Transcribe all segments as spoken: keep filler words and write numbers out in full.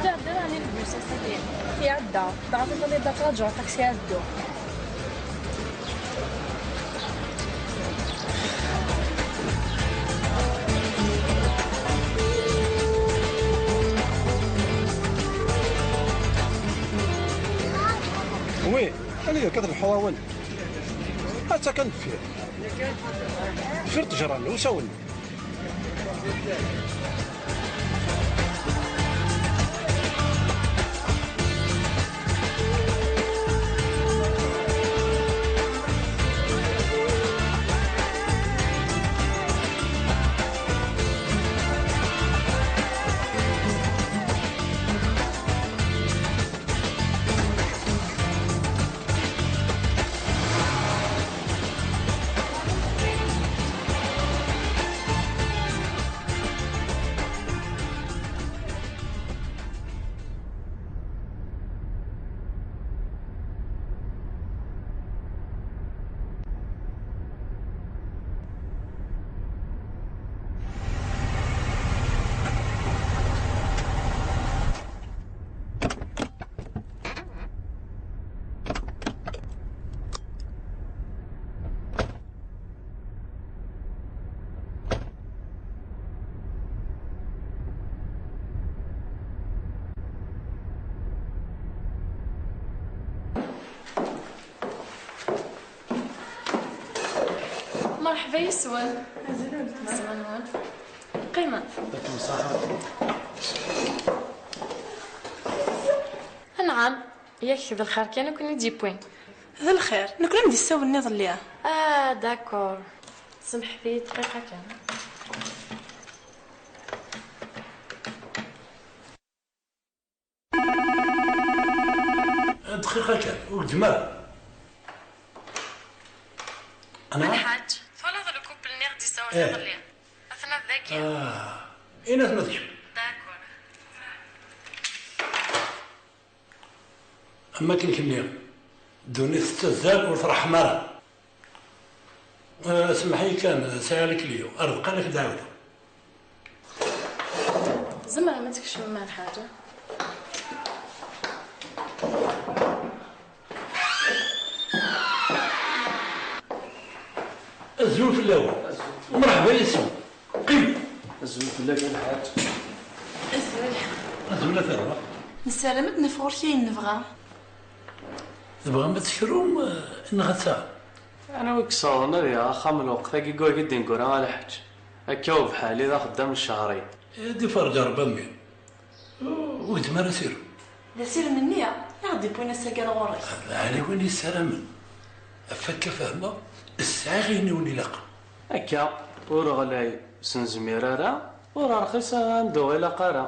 Tɛedda ɛni deg usas-agi? Iɛedda. Dɣa tebɣiḍ ad traǧuḍ aṭaksi ad dduɣ. Oui, anida akka tleḥḥuḍ a win? Atta kan deffir. Deffir ṭṭejra-nni, usawen. Merḥba yes-wen. Azul, weltma. Zzman-nwen. Qqimet. Anɛam. Yak d lxir kan i ken-id-yewwin. D lxir. Nekkni am d-issawlen iḍelli. Ah, d'accord. Semḥet-iyi dqiqa kan. Dqiqa kan, ur gzem ara. Ana? Lḥaǧ, twalaḍ le couple-nni i ɣ-d-issawlen iḍelli? Atna dagi. Ah, ini-as ma tekcem. D'accord. Am akken kenni, ddunit tettazzal ur treḥḥem ara. Eh, semmeḥ-iyi kan, sɛiɣ lekliyu. Ar deqqal ad k-d-ɛawdeɣ. Tzemrem ad tkecmem ar lḥaǧa? Azul fell-awen. Mreḥba yes-wen. Qqim. Azul fell-ak a lḥaǧ. Azul. Azul a tarwa. Nessaram ad d-naf ɣur-k ayen nebɣa. Tebɣam ad tekrum, eh, neɣ ad taɣem? Anwa i yessawḍen ad yaɣ axxam lweqt-agi deg wagi d-ineggura a lḥaǧ? Akka ubeḥali d axeddam n ccehṛin. Ad iferǧ Ṛebbi a mmi. Ur gzem ara asirem. D asirem-nni i ɣ-d-iwwin ass-agi ar ɣur-k. Ɛni win yessaramen, ɣef akka fehmeɣ, sɛiɣ ayen i wen-ilaqen. Akka, ur ɣlay s nezmir ara, ur rxis anda ur ilaq ara.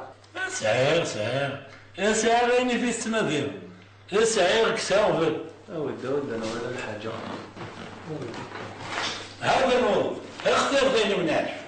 Sɛiɣ, sɛiɣ. Sɛiɣ ayen i fi tettnadim. Sɛiɣ kkes aɣbel. Awi-d, awi-d, ad nwali lḥaǧa. Awi-d. Hada nwaḍ. Xtir d ayen ur neɛrif.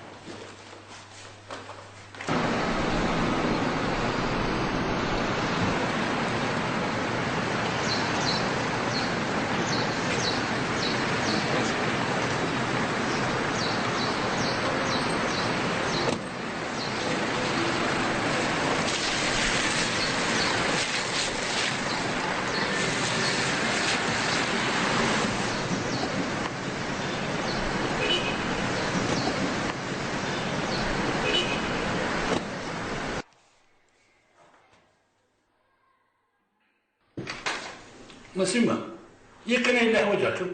Nasima, yakan ay la ḥwaǧeɣ-kem.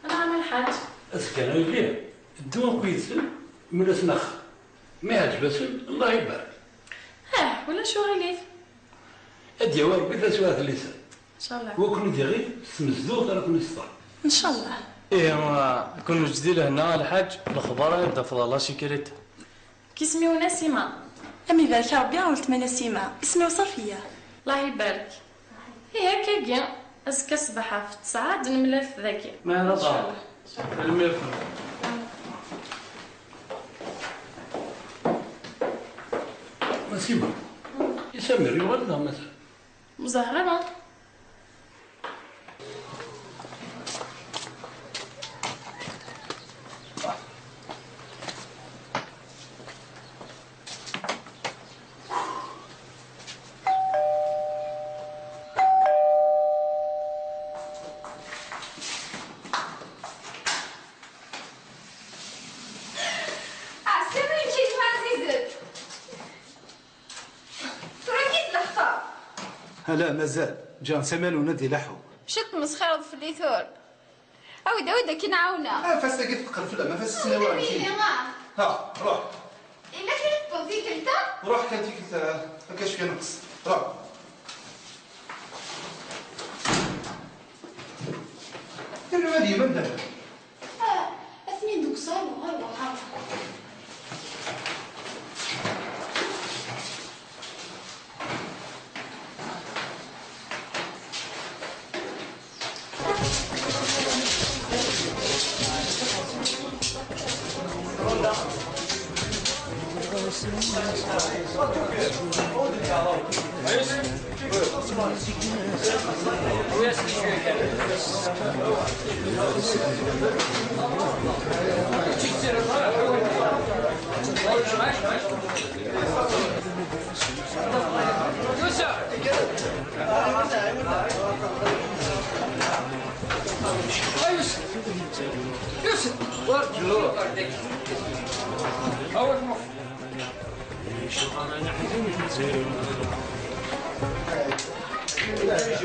Anɛam a lḥaǧ. Azekka a yelli, ddu akk yid-sen, mel-asen axxam. Ma iɛǧeb-asen, Allah ibarek. Ah, ulac uɣilif. Ad d-yawi Ṛebbi taswiɛt n liser. Ncallah. Wa ken-id-iɣil s tmezduɣt ara ken-iṣeṭṭlen. Ncallah. Ihi, kun neǧdi lehna a lḥaǧ, lexbar ad d-tafeḍ la sécurité. K-isem-iw Nasima. Am ibarek Ṛebbi a weltma Nasima. Isem-iw Safiya. Allah ibarek. Ihi akkagi, azekka ṣṣbeḥ ɣef ttesɛa ad nemlal dagi. Ma yella ncallah. Tanemmirt. Nasima, i Samir yuɣal neɣ mazal? Ur ẓriɣ ara. Ala, mazal. Ǧǧan Samalun ad ileḥḥu. Acu tmesxireḍ fell-i tura? Awi-d, awi-d, akin ɛawneɣ. Ah, fas tagi teqqel fell-am, ah, fas ssnawa. Awi-d, ah. Ha, ruḥ. Yella kra tewweḍ tikkelt-a? Ruḥ kan tikkelt-a, akka cwiya neqs. Ruḥ. Yerra ad yemandal. Ah, atni deg usalu, ɣer uxxam.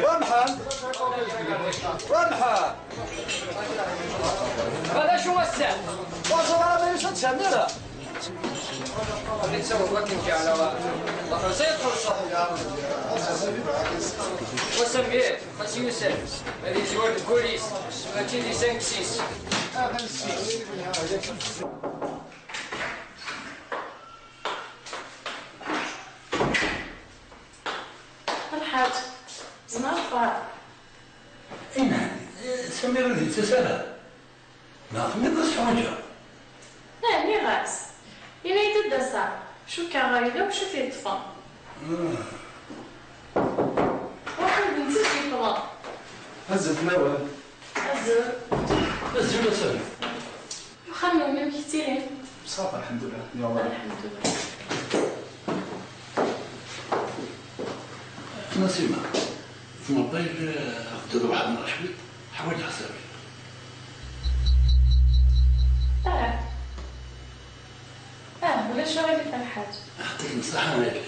ومحا، ومحا. هذا شو وسع؟ واش راه ما يشدش عندنا؟ غادي نسوي وقت نجي على واحد. الله يخلصك. وسمير، خاص يوسف. هذه زوار الكوليس. ماشي لي سانك سيس. الحاج، زمان الفار. اي نعم، سمير ur d-yettas ara. Neɣ tenniḍ-as ḥwaǧeɣ? Ah, nniɣ-as. Yenna-yi-d ad d-aseɣ. Cukkeɣ yella wacu t-yeṭṭfen. Ah. Ruḥen d netta i d-yewwḍen. Azzel fell-awen. Azzel. Azzel a Sami. Axxam-nwen amek i ttilin? Ṣṣaḥ, lḥemdullah. Lḥemdullah. Nasima, tzemreḍ ad d-truḥeḍ neɣ cwiṭ? Ḥwaǧeɣ Sami. Ah. Ah, ulac aɣilif a lḥaǧ. Yeɛṭik ṣṣeḥḥa a yelli.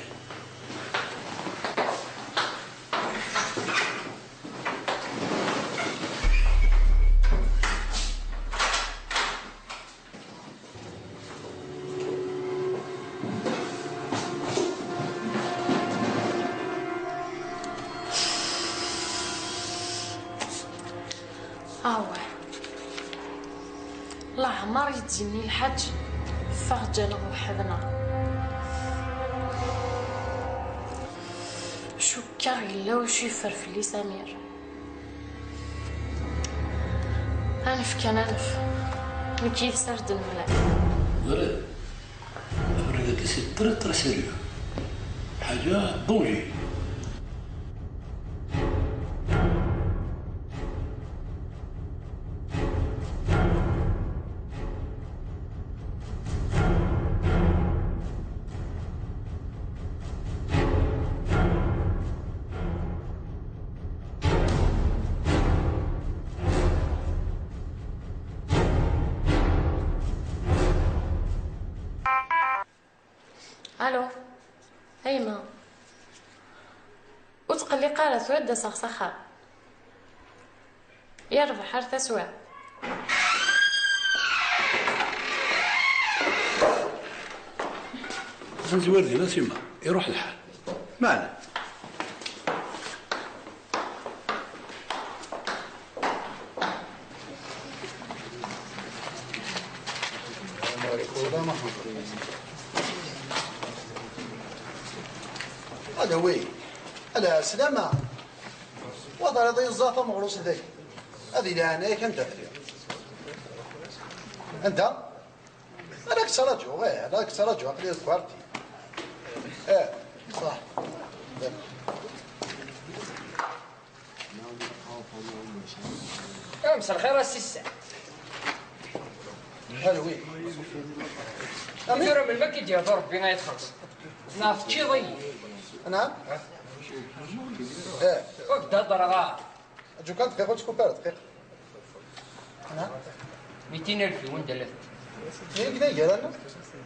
Awah. Leɛmer i d-yenni lḥaǧ, ffeɣ ǧǧan-aɣ weḥd-neɣ. Cukkeɣ yella wacu yeffer fell-i Samir. Anef kan, anef. Nekk yid-s ar d-nemlal. Ẓriɣ. Abrid-agi c'est très, très sérieux. Ḥaǧa n danger. Allo. A yemma. Ur tqelliq ara, tura ad d-aseɣ s axxam. Yerbeḥ, ar taswiɛt. Ad nezwir din a Sima, iruḥ lḥal. Meɛna. Ala wi, ala slama. Wa terriḍ yeẓẓa tameɣrust dagi. Ad ilɛen-ak anda friɣ. Anda? Ala k-ttṛaǧuɣ, eh, ala k-ttṛaǧuɣ, aql-i deg ukarti. Eh, ṣaḥ. Ah, mselxir a sissa. Hal wi. Tura melmi akka i d-yehdu Rebbi ay txelṣ? Neɣ teččiḍ-iyi? Anɛam? Eh. Ur d-hedreɣ ara. Aǧu kan dqiqa, ur ttkupar dqiqa. Anɛam? Mitin alef i wanda llan. Yak d agara-nneɣ?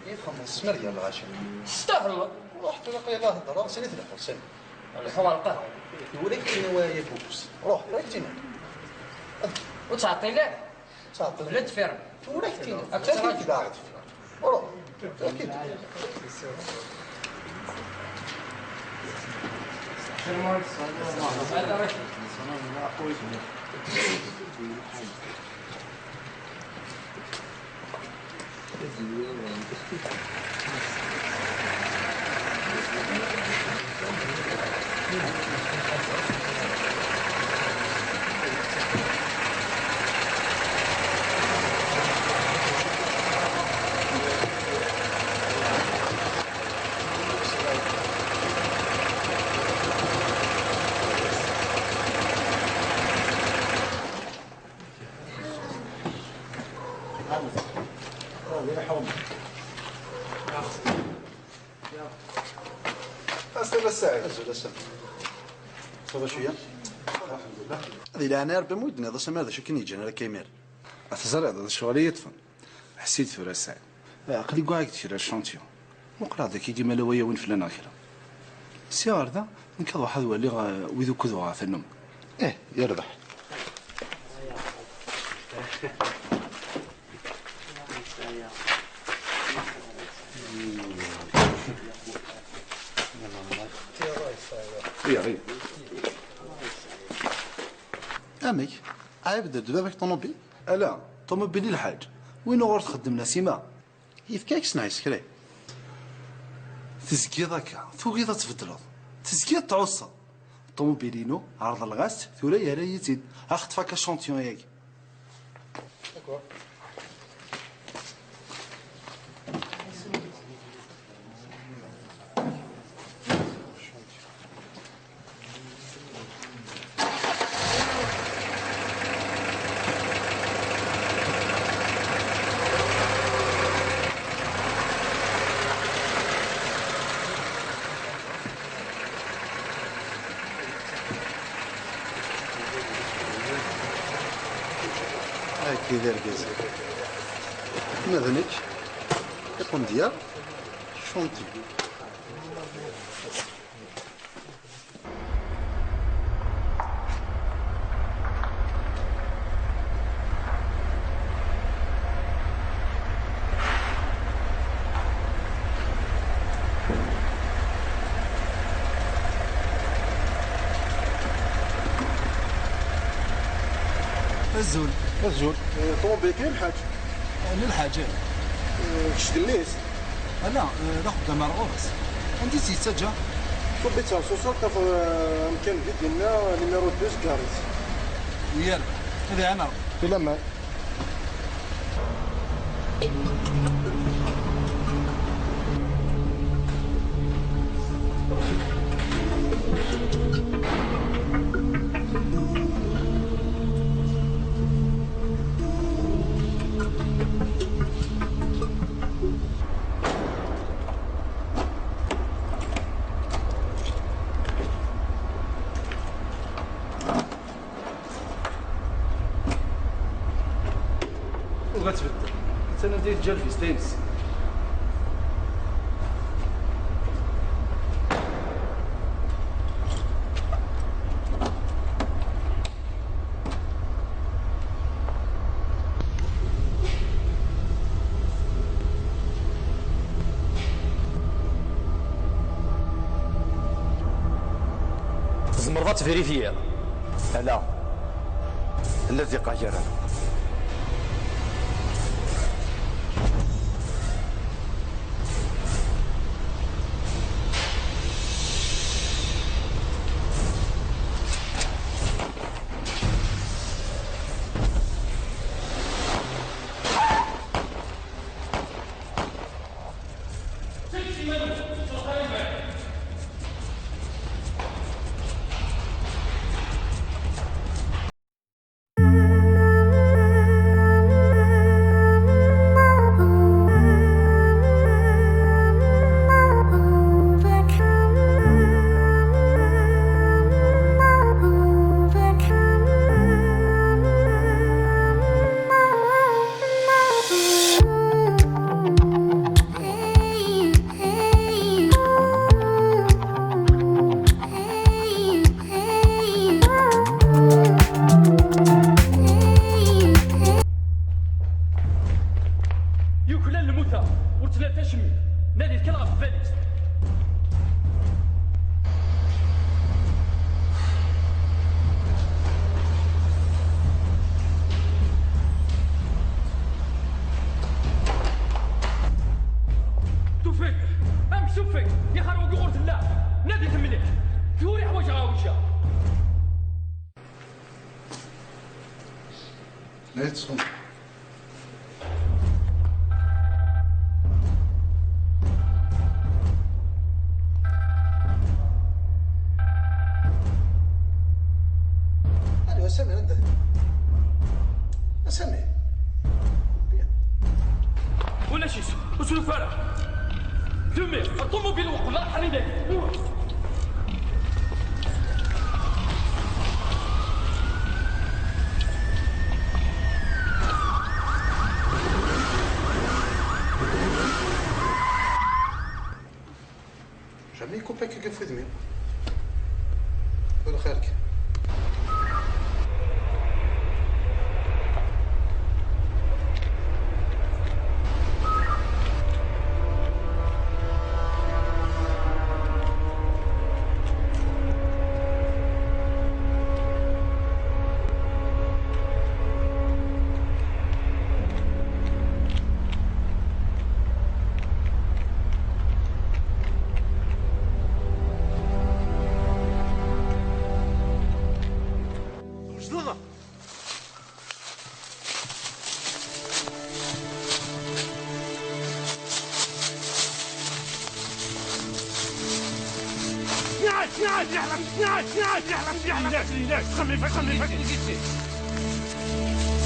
I txemmeḍ smar gar lɣaci. Testahleḍ. Ruḥ tura, yella heddreɣ, sani tleḥḥu, sani. Lḥu ɣer lqahwa. Tura k-ttini wa ya Bukus. Ruḥ, tura k-ttini. Ur ttɛeṭṭil ara. Ur ttɛeṭṭil. Bla ddfir. Tura k-ttini. Akka ttɛeṭṭil. Ruḥ. Tura k-ttini. Aslama ssaɛid. Azul, ass-a. Ça va cwiya? Alḥemdulillah. Di leɛnaya Rebbi, ma ur d-tenniḍ-as amar d acu akken yeǧǧan ara akka imir. Teẓriḍ, d ccɣel i yi-ṭṭfen. Ḥess-d tura a Ssaɛid. Aql-i wwiɣ-ak-d kra n chantier. Muqel-aɣ-d akkagi ma la waya win fell-aneɣ kra. Si ɣer da, nekk ad ruḥeɣ ad waliɣ, eh, wid ukud uɣeɣ tannumi. Ih, yerbeḥ. Amek? Ɛibed-d baba-k ṭumubil? Ala, ṭumubil i lḥaǧ. Win uɣur txeddem Nasima. Yefka-ak sneɛs kra. Tezgiḍ akka, tugiḍ ad tbeddleḍ. Tezgiḍ tɛusseḍ. Ṭumubil-inu, ɛerḍleɣ-as-tt, tura yerra-yi-tt-id. Ad xeṭṭfeɣ akka chantier-agi. D'accord. Akka d argaz. Ma d nekk, iqendyar, chantier. Azul. Azul. Eh, ṭumubil-ik n lḥaǧ? Eh, n lḥaǧ, ih. Eh, kečč d mmi-s? Ala, eh, d axeddam ar ɣur-s. Anda i tt-yettaǧǧa? Tubbi-tt ɣer Suṣur, tafeḍ, eh, amkan vide yenna numéro deux, gare-itt. Yerbeḥ. Ad iɛaned Rebbi. Di laman. Uga tbeddel. Attan anda yeǧǧa lvista-ines. Tzemreḍ ad tvirifyiḍ? Ala. Tella diqa gar-aneɣ. Let's go. Allô, Samir, anda? Samir. Ulac-it, ur srufa ara. Demi, ṭumubil uqbel aḥriday. Jamais يكون هكاك في ودني. ولا خيرك.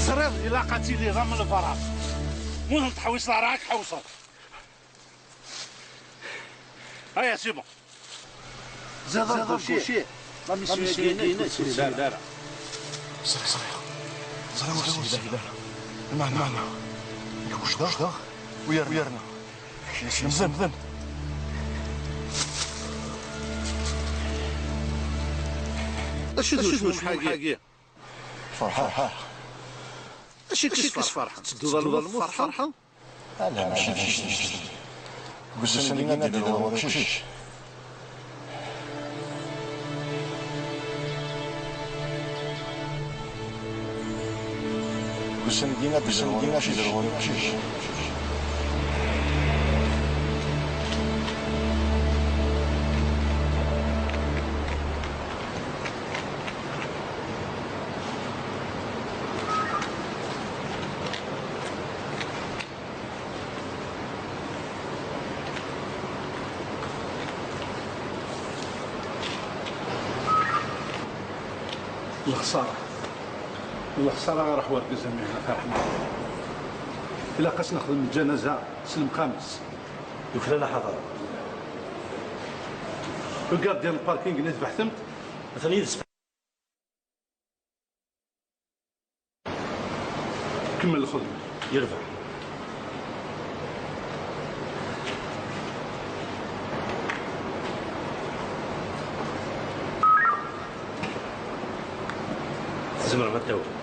Ẓriɣ ilaq ad tiliḍ am lbaraf. Ur tḥewwiseḍ ara, ad k-ḥewṣeɣ. Aya, c'est bon. Ziḍ Arbuci. La mission-agi-inek ur tesɛi ara. Ẓriɣ, ẓriɣ. Ẓriɣ ur tesɛi ara. Meɛna, meɛna. Nekk wejdeɣ, wejdeɣ, u yerna. U yerna. Mzen, mzen. Acu d ucmumeḥ-agi? Ferḥeɣ. Acu i k-yesferḥen? Tettedduḍ ar lmut ferḥeḍ? Ala, mačči d acu. Deg ussan-agi ad d-iḍru umcic. Deg ussan-agi ad d-iḍru umcic. Lexsara. Lexsara ara ḥwaǧ zami, a Ferḥan. Ilaq ad s-nexdem lǧanaza s lemqam-is. Yuklal aḥaḍar. Le gardien n parking-nni tbeḥtem-t? Atan yid-s. Kemmel lxedma. Yerbeḥ. Tzemrem ad tawim.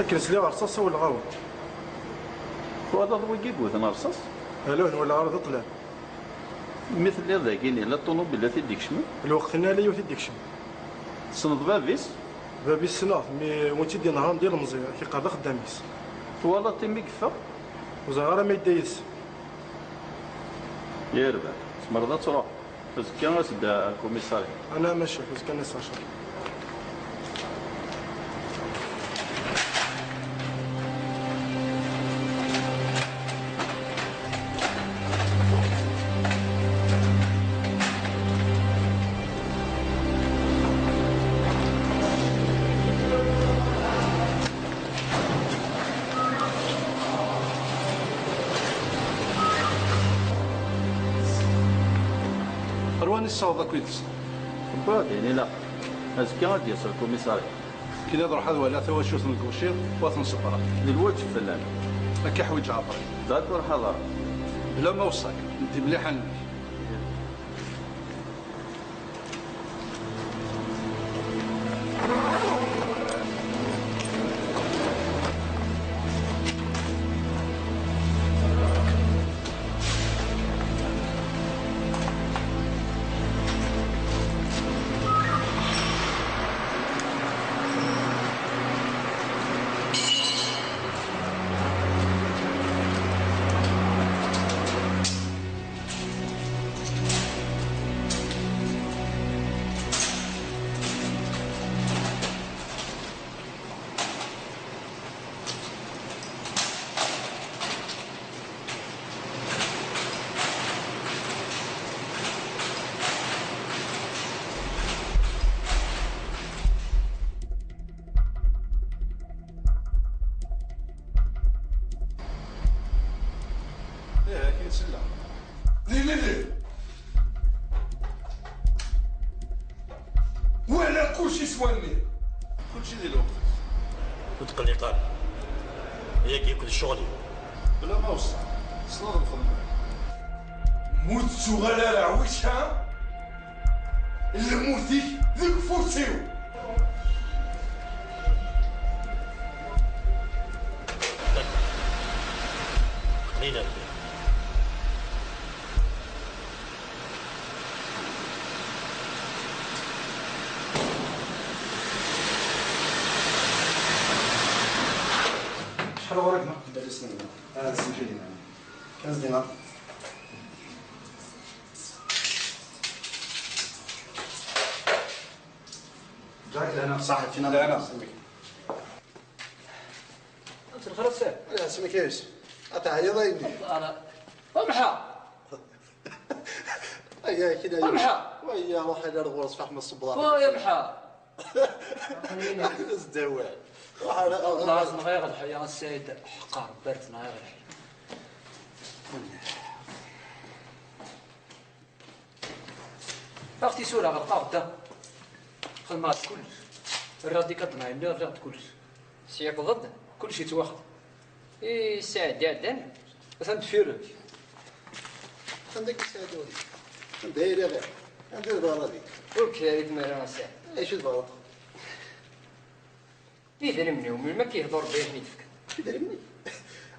Akken sliɣ rṣaṣ, sawleɣ-awen. Twalaḍ wigi yewten rṣaṣ? Ala, ur nwala ara, d ṭṭlam. Mi telliḍ dagi-nni, la ṭunubil i t-id-ikecmen? Lweqt-nni ala yiwet i d-ikecmen. Tessneḍ bab-is? Bab-is ssneɣ-t, mi win tt-id-inehṛen d ilemẓi, ad k-iqqar d axeddam-is. Twalaḍ-t imi yeffeɣ? Ur ẓriɣ ara ma yedda yid-s. Yerbeḥ, tzemreḍ ad truḥeḍ. Azekka as-d ar lkumisari. Ana maca, azekka nessacer. Rwan yessaweḍ akk yid-s. Wwiɣ-d ayen ilaq. Azekka ad d-yas lkumisari. Kini ad ruḥ ad waliɣ tawacult n lguciḍ, u ad ten-ṣebbreɣ. D lwaǧeb fell-am. Akka ḥwiǧeɣ abrid. D'accord, ḥaḍer. Bla ma weṣṣak, ldi mliḥ allen-ik. Kulci s wanni. Kulci di lweqt-is. Ur tqelliq ara. Ayagi akk d ccɣel-iw. Bla ma weṣṣan, tessneḍ lxedma. Mu tettuɣal ara ɛwica, lmut-ik deg ufus-iw. Aql-in ar Acḥal ɣur-k ma qbel isem-nni? Ah, semḥ-iyi. Quinze dinars. Ǧaɛk lehna. Ṣaḥit, fina lehna. Anta lxir a Sir? Ala, semmek a Yusef. Ad teɛyiḍ a yelli. Ala. Amḥa! Aya, kina Amḥa! Waya, ruḥ ala ar ɣur-s, faḥma ṣṣebra. Waya, Amḥa! Aql-i-na. Zdawa. Ruḥ ala ar ɣur-s. Neɣ iɣ lḥaya a Saɛid, ḥeqqa Rebbi ar tneɣ iɣ lḥaya. Aɣ tisura ɣelqeɣ da. Xedmeɣ-d kullec. Rriɣ-d ikadnayen-nni, rriɣ-d kullec. Syeqḍed? Kullec yettwaxdem. I Saɛid iɛeddan? Atan deffir-k. Anda i Saɛid ur? Anda i rriɣ? Anda i tebɣiḍ ad yekk? Ur kra i tmara a Saɛid. Acu tebɣiḍ? Idrimen-iw, melmi akka yehḍur Rebbi ad ten-id-fken? Idrimen-ik?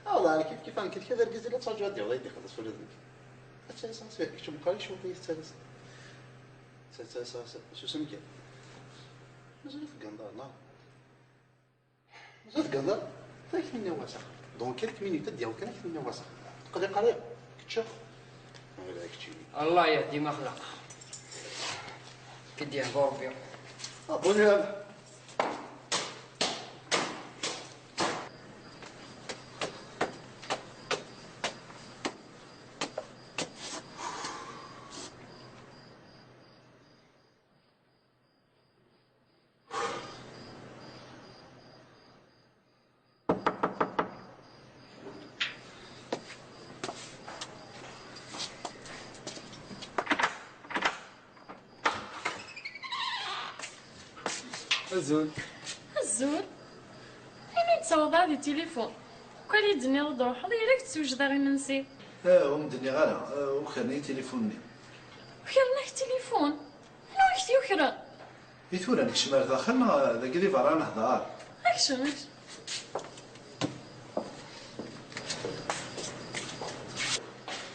Ah, wallah, kif kif, nekk d kra d argaz i la ttṛaǧuɣ ad d-yaweḍ ad yi-d-ixelleṣ ula d nekk. Ad tt-aseɣ, kečč meqqar icewweḍ-iyi tettalas. Tt-, tt-, tt-, tt-, susem kan. Mazal ur tegganeḍ ara, neɣ? Mazal ur tegganeḍ ara? Ad ak-t-iniɣ wass axir. Dans quelques minutes, ad d-yaweḍ kan ad ak-t-iniɣ wass axir. Teqliq ara, kečč akk. Wala keččini. Allah yehdi ma xlaq. Ad k-id-yehdu Rebbi. Ah, bonne heure. Azul. Azul. Imi d-tawḍeḍ di tilifun. Kul i d-tenniḍ ad d-truḥeḍ, yella-k d-tewjdeɣ imensi. Ah, ur m-d-nniɣ ara. Ah, ukren-iyi tilifun-nni. Ukren-ak tilifun? Anwa i k-t-yukren? I tura nekcem ar daxel neɣ dagi di berra nehder? Akcem, akcem.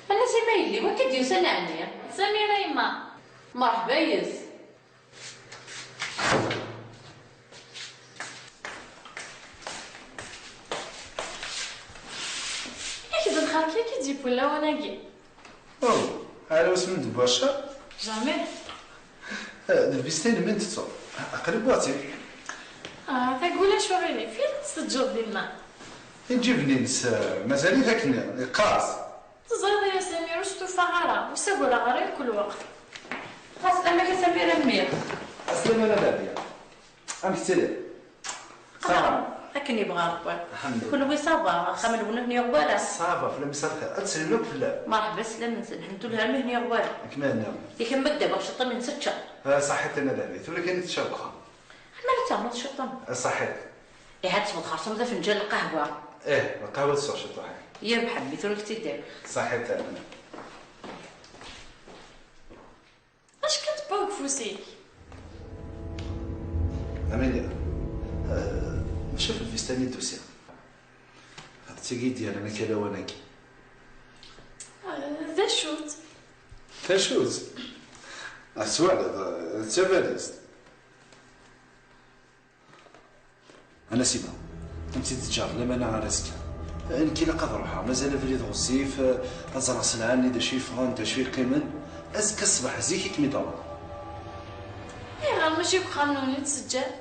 Anna Sima yelli, wakka d-yusan ɛni? Samira yemma. Merḥba yes. Yak d lxerk-agi i d-yewwin lawan-agi. Oh, ɛla wasmi d-tewwi ccer? Jamais. Eh, d lbista-inem i n-tettuḍ. Aql-i bwati. Ah, tagi ulac uɣilif, ilaq teǧǧeḍ dinna. Iǧiben-ines, eh, mazal-it akken yeqqaz. Teẓriḍ a Samir, ur stufaɣ ara, ur ssaggareɣ ara yakk lweqt. Ɛeslama-k a Samir a mmi. Ɛeslama a Dahbiya. Amek tettiliḍ? Ça va? Akken yebɣa Rebbi. Lḥemdulillah. Kenwi ça va? Axxam-nwen ur ten-yuɣ wara? Ça va, fell-am i s lxir. Ad d-slen akk fell-am. Merḥba, slan-nsen. Lḥemdulillah, armi ur ten-yuɣ wara. Akken ma nniɣ. Yak am baba ciṭṭen i nttečča. Ah, ṣaḥit a Dahbiya. Tura kan i tečča deg uxxam. Amer ad tɛemmeḍ ciṭṭen? Ah, ṣaḥit. Ihi ad tesbeḍ xerṣum d afenǧal n lqahwa. Ih, lqahwa tesɛa ciṭuḥ. Yerbeḥ mmi, tura ad k-tt-id-awiɣ. Ṣaḥit a Dahbiya. Acu kan tewwa deg ufus-ik? Amin, eh, maca f lbista-nni d-usiɣ. D tagi i d-yerran akka lawan-agi. Eh, d acu-tt? D acu-tt? Ah, tettwaliḍ, eh, d tabalizt. A Nasima, ad m-tt-id-ǧǧeɣ lamana ar azekka. Eh, nekk ilaq ad ruḥeɣ, mazal abrid ɣezzif, eh, ad ẓreɣ s lɛali d acu yeffɣen, d acu yeqqimen. Azekka ṣṣbeḥ zik i kem-id-awḍeɣ. Ayɣer mačči deg uxxam-nwen i tt-teǧǧam?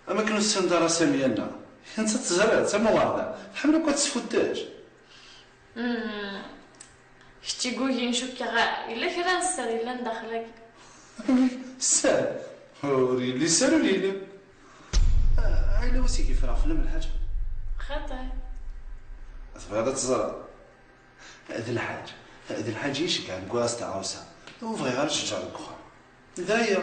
Am akken ur tessineḍ ara Samiya-nneɣ. Nettat teẓriḍ, d tamuɣerda, tḥemmel akk ad tesfuttec. Hmm. Kečč i yugin cukkeɣ yella kra n sser yellan daxel-agi. Sser? Ur yelli sser, ur yelli. Ah, yella wasik yefreɣ fell-am lḥaǧa. Xaṭi. Tebɣiḍ ad teẓreḍ? D lḥaǧ. D lḥaǧ i iceggɛen deg waɣ s tɣawsa. Ur bɣiɣ ara ad tt-ǧǧeɣ deg uxxam. D aya.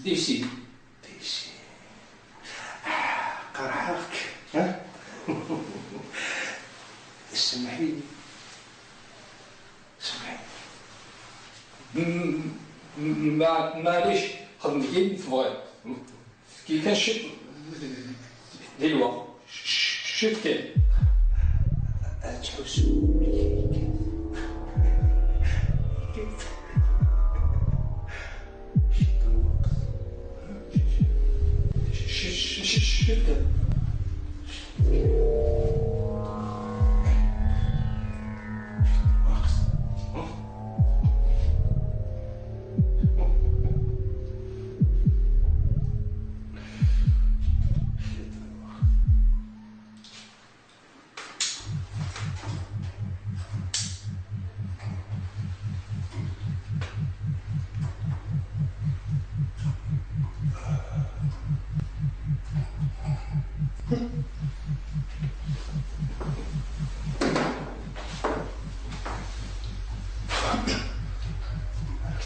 D ici. D ici. Ah, qerḥeɣ-k, ha? Semmeḥ-iyi. Semmeḥ-iyi. M-, m-, ma-, maɛlic, xdem-d ayen tebɣiḍ. Efk-iyi kan ciṭ di lweqt. Ciṭ kan. Ad tḥussu. Ciṭ n lweqt. Ciṭ kan.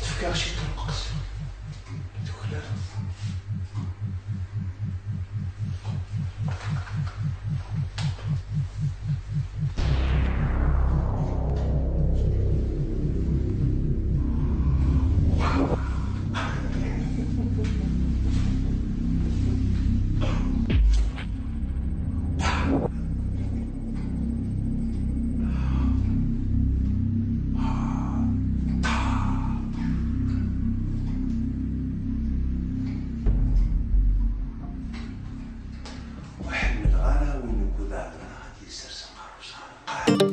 Tefka ciṭ n lweqt. Tuklaleḍ. Ur ḥemmleɣ ara win ukud ɛedleɣ ad yessers aqerru-s ɣer lqaɛa.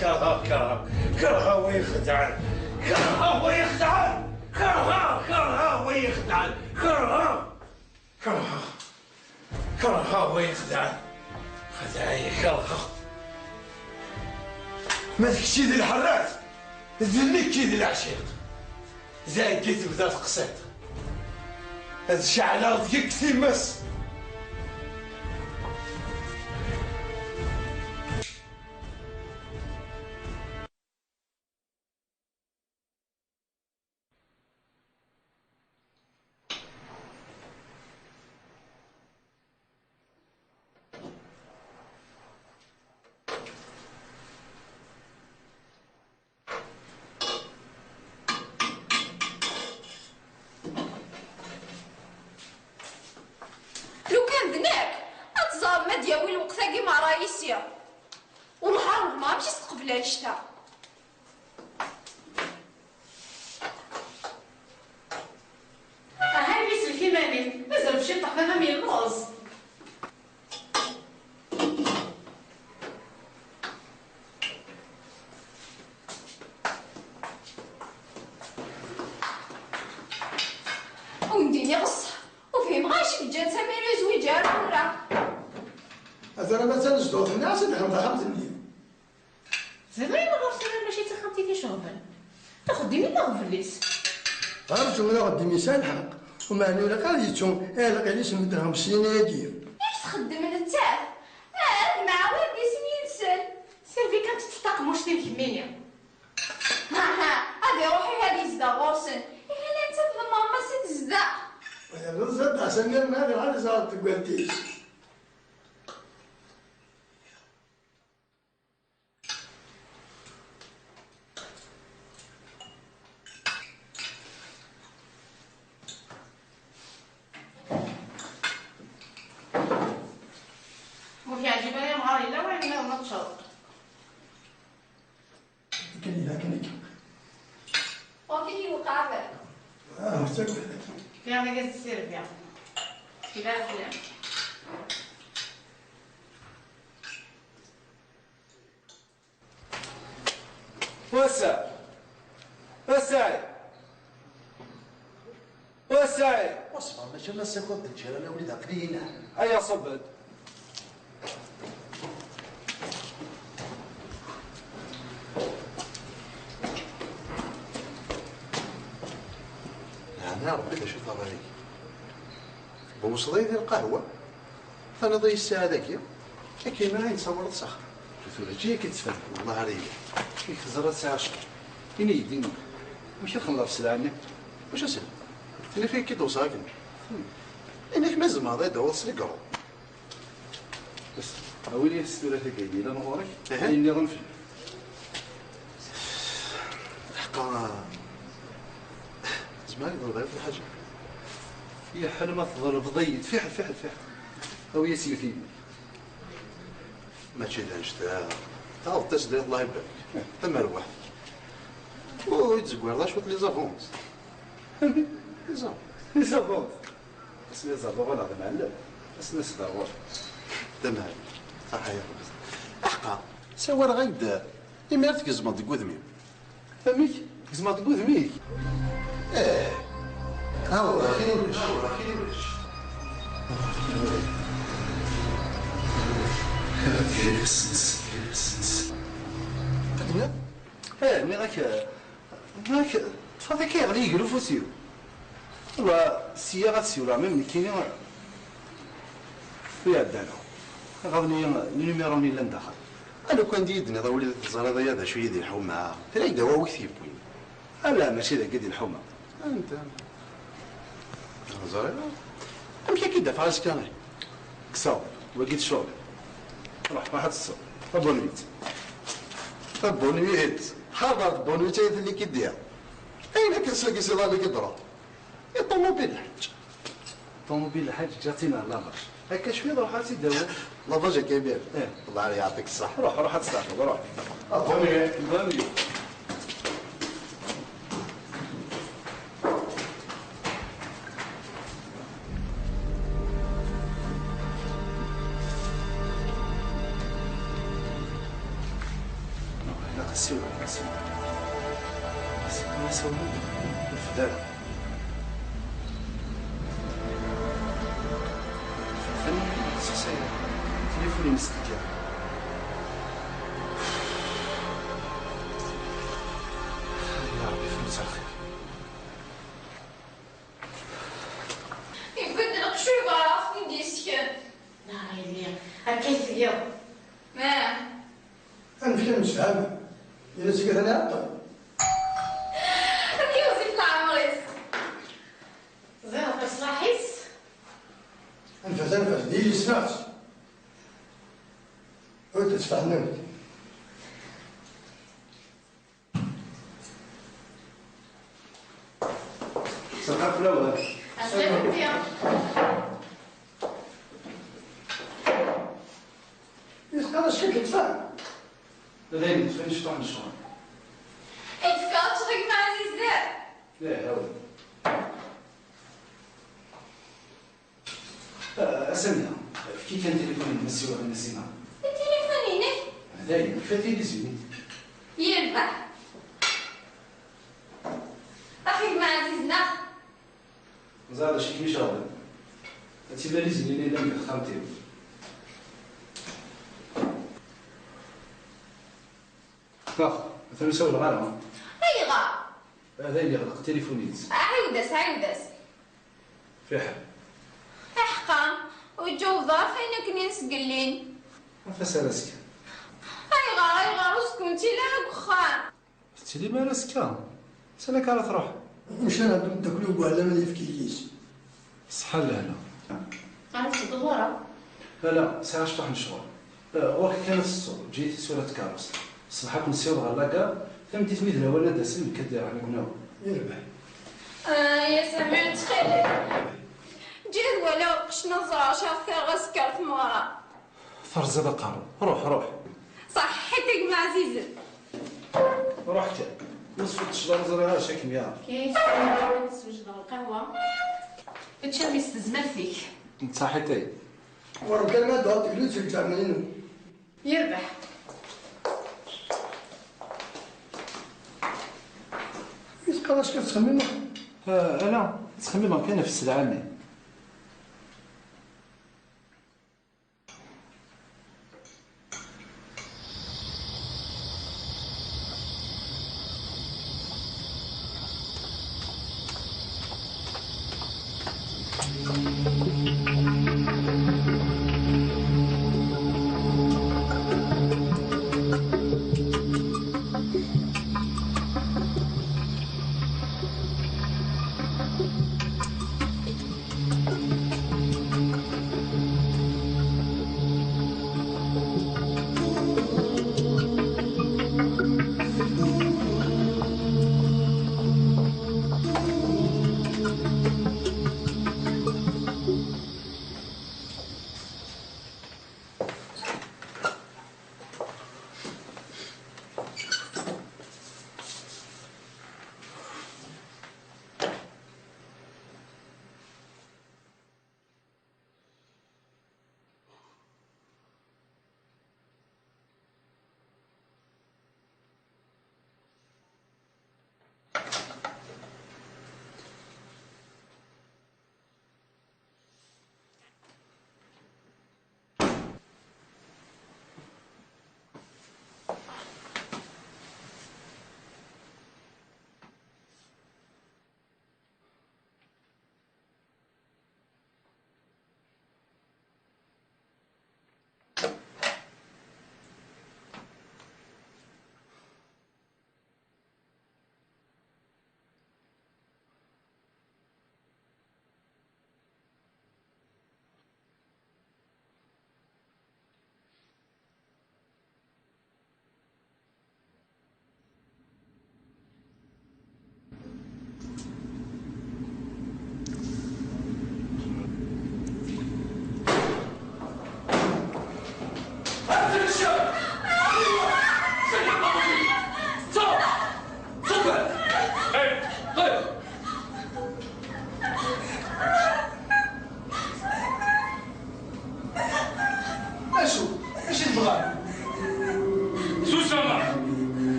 Kerheɣ, kerheɣ, kerheɣ wa ixedɛen. Kerheɣ wa ixedɛen. Kerheɣ, kerheɣ wa ixedɛen. Kerheɣ. Kerheɣ. Kerheɣ wa ixedɛen. Xedɛen, kerheɣ. Ma d kečč i d lḥerrat, d nekk i d leɛciq. Dagi tebda teqsiṭ. Ad ceɛleɣ deg-k times. Lukan d nekk, ad teẓrem ma d-yawi lweqt-agi merra yis-i. Wellah ar wehma amek i s-teqbel annect-a. Aha, imi sellek iman-im, mazal ciṭṭaḥ baba-m yelluẓ. Ur d-nniɣ ṣṣeḥ, ur fhimeɣ acu i yeǧǧan Samir ur yezwiǧ ara tura. Atan ma d tanezduɣt-nni, ad tedhem taxxamt-nni. Ẓriɣ ayen ɣur-s, mačči d taxxamt i t-iceɣben. Axeddim i d aɣbel-is. Rǧu, ma d axeddim yesɛa lḥeqq. Umeɛna ilaq ad yettu, eh, lqil-is n medden xemsin ayagi. Amek txeddem nettat? Ah, d mɛawad d isem yid-sen. Sirvi kan teṭṭef taqemmuct-im kemmini. Ha, ha, ad iruḥ ihi ad yezdeɣ ɣur-sen. Ihi la nettat d mamma-s i tezdeɣ. Yerreẓ-d Ḥsen yerna ad iruḥ ad iẓer deg wadis. Ur k-yeɛǧib ara yemɣar yella wayen nniḍen ad teččeḍ. Akken yella, akken akka. Ur k-yewqeɛ baba. Ah, ur ttagad. Fkiɣ-ak-d sirbi. Kra fell-am. Wasay! Wasay! Wasay! Wasfa, mačči ma ssakod d lǧiran, a wlid, aql-iyi-n. Aya ṣubed. Yeɛni Ṛebbi d acu i teɣriḍ? Tbewṣeḍ-iyi di lqahwa? Taniḍ-iyi ssaɛa dagi, akken ara yi-d-tawreḍ s axxam. Tura ǧǧi-yak-id ttfahmeɣ. Wellah ara yili. Yak teẓriḍ sɛiɣ ccɣel. Ini-yi-d, ini-yi-d. Amek i txemleḍ ɣef sselɛa-nni? Wacu sselɛa? Tenna-k akka i d-wṣeɣ akken. Ini-k ma tzemreḍ ad d-tawiḍ s legrand. Bas, awi-yi-d tura tagi yellan ɣur-k. Aha. Ayen nniḍen fell-i. Ḥqa, zemreɣ ad k-ḍelbeɣ yiwet n lḥaǧa? Fiḥel ma tḍelbeḍ-iyi-d, fiḥel, fiḥel, fiḥel. Awi-yas yiwet i yemma-k. Mačči d annect-a. Taɣeḍ-as-d, Allah ibarek. Tamerbuḥt. Ur yi-d-tezgireḍ cwiṭ les avances. Les avances. Les avances. Ass-nni ad ẓerreɣ ɣur-neɣ d amɛellem. Ass-nni ad ẓerreɣ ɣur-neɣ. Tamam. Ṣaḥa ya Rebbi. Aḥeqqa, sawaleɣ-ak-d. Imir tgezmeḍ deg wudem-im. Amek? Tgezmeḍ deg wudem-ik? Eh. Aweḍ akkin ulac. Ad d-nniɣ? Eh, nniɣ-ak, nniɣ-ak, ṭṭfeɣ-t akka yeɣli yegla ufus-iw. Wa, sya ad siwleɣ, même nekkini, ur iɛedda ara. Ɣaḍen-iyi le numéro-nni yellan daxel. A lukan d iyi-d-tenniḍ a wlidi teẓriḍ aya d acu i d lḥuma, tella-yi-d awawi k-t-yewwin. Ala, mačči dagi d lḥuma. Anta? Ur ẓriɣ ara. Amek akka i d-afeɣ azekka-nni? Kkseɣ, wagi d ccɣel. Ruḥ, ruḥ ad teṭṭseḍ. Tabunit. Tabunit. Ḥader tabunit ay telli k-id-iḍ. Ayen akken s wagi s iḍan i k-id-ruḥ. I ṭumubil lḥaǧ? Ṭumubil lḥaǧ ǧǧiɣ-tt-in ɣer lavac. Akka cwiṭ ruḥ ad tt-id-awiɣ. Lavac akka imir? Eh. Allah yeɛṭik ṣṣeḥ. Ruḥ, ruḥ ad testeɛfuḍ, ruḥ. Bon nuit. Bon nuit. Siwel, siwel. Siwel, siwel. Nefdan. Nefdan, sexsayen. Tilifun-ines deg yiḍ. Ya Ṛebbi, fhem-tt axir. Ibeddel lqecc ur yebɣi ara ad ten-id-yessken. Neɣ yelli, akka i tgiḍ. Ma. Amek la nemsefham? Yella seg atan iɛeṭṭel. Ad k-iɣzif leɛmer-is. Ẓriɣ leṣlaḥ-is. Anef-as, anef-as, d yelli ssneɣ-tt. Ur d-ttfehmemt. Ṣṣeḥḥa fell-awen. Assalam. Yesqerdec-ik ttfaham. D ayen yeṭṭfen cṭuḥ n ccɣel. Ay tefkiḍ ttɣ gma Ɛziz da? Ih, awi. Ah, a Samira, efk-iyi kan tilifun-inem ad ssiwleɣ i Nasima. Tilifun-inek? Dayen, kfa tilizi-nni. Yerbeḥ. Axi gma Ɛziz neɣ? Ẓer d acu i kem-iceɣben. Ad timal izemlin yellan deg texxamt-iw. Ṭṭef, atan ur sawleɣ ara. Ayɣer? Ah, dayen yeɣleq tilifun-ines. Ɛiwed-as, ɛiwed-as. Fiḥel. Aḥeqqa, ur yeǧǧawed ara ɣef ayen akken i nesgellin. Af-as ar azekka. Ayɣer, ayɣer ur s-ttili ara deg uxxam? Tettili mi ara s-kker. Sani akka ara truḥ? Meclan ɛeddu mdakkel uguɛlam ad yefk yelli-s. Ṣṣeḥḥa lehna. Ara tedduḍ ara? Ala, sɛiɣ cṭuḥ n ccɣel. Eh, ɣur-k kan ad teṭṭseḍ, eǧǧ-iyi tisura n tkeṛṛust. Ṣṣbeḥ ad ken-ssiwḍeɣ ɣer lagare, tameddit mi d lawan ad d-asen, nekk ad d-aɣen ad ken-awiɣ. Yerbeḥ. Ah, ya Samir, ttxil-k. Eǧǧ-iyi ad waliɣ lqecc n aẓar, acu ara t-rreɣ azekka ɣer tmeɣra. Terẓiḍ aqerru. Ruḥ, ruḥ. Ṣaḥḥit a gma ɛzizen. Ruḥ kan. Ma sfeḍ ccḍa ur ẓriɣ ara acu akem-yaɣ. Kaysa, swejdeɣ lqahwa. Ečč armi s tezmert-ik. Ṣaḥḥit ay. Ur kan ma dɣa teglu-tt lǧermin-inu. Yerbeḥ. Yesqeḍ acu tettxemmimeḍ? Ah, ala, ttxemmimeɣ kan ɣef sselɛa-nni.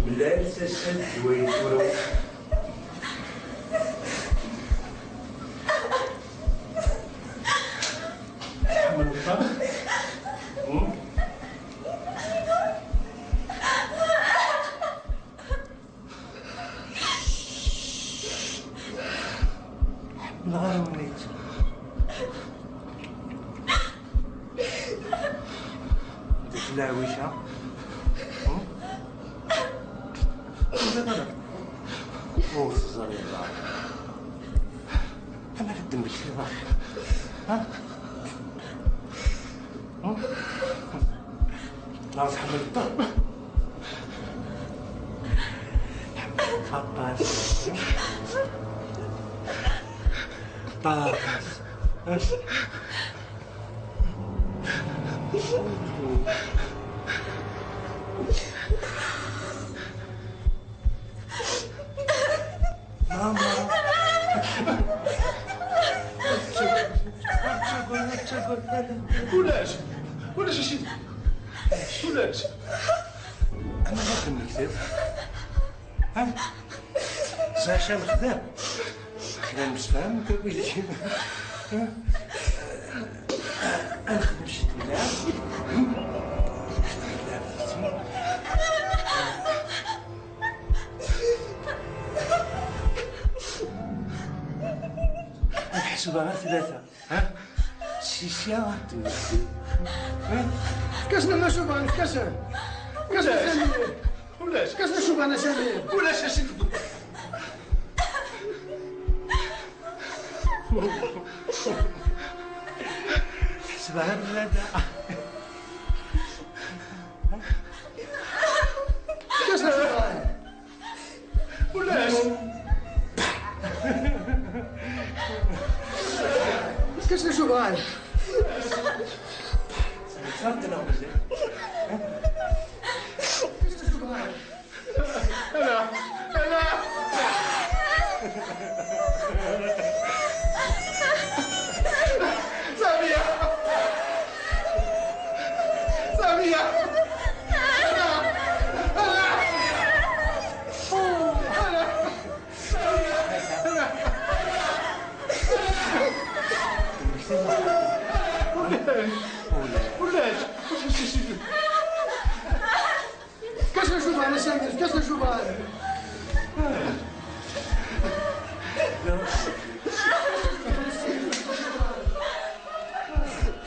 Llan sassan deg wayen tura. Tḥemmleḍ Tom? Hmm? Ḥemmleɣ ara win ay yettun. Deg leɛwica. Hmm? Ur teẓriḍ ara. Amek ara d-temmektiḍ axir? Ha? Hmm? Neɣ tḥemmleḍ Tom? Tḥemmleḍ aṭas. Aṭas. Mama. Ulac. Ulac acu. Ulac. Amek ara d-temmektiḍ? Ha? Ẓriɣ acu ara nexdem. Kra nemsefham, kra wigi. Ha? Ad nexdem ciṭ n lɛeb. Ad ḥesbeɣ ar tlata. Ha? Sisya ad temmekti. Ha? Efk-asen a Macuban, efk-asen. Efk-asen a Samir. Ulac. Efk-asen a Cuban a Samir. Ulac acu. Ḥesbeɣ ar tlata. Efk-asen a Cuban. Ulac. Efk-asen a Cuban. Efk-asen a Cuban. Ala, ala. Samiya. Samiya. Ala, ala. Ala. Ulac. Ulac. Efk-asen a Cuban a Samir, efk-asen a Cuban.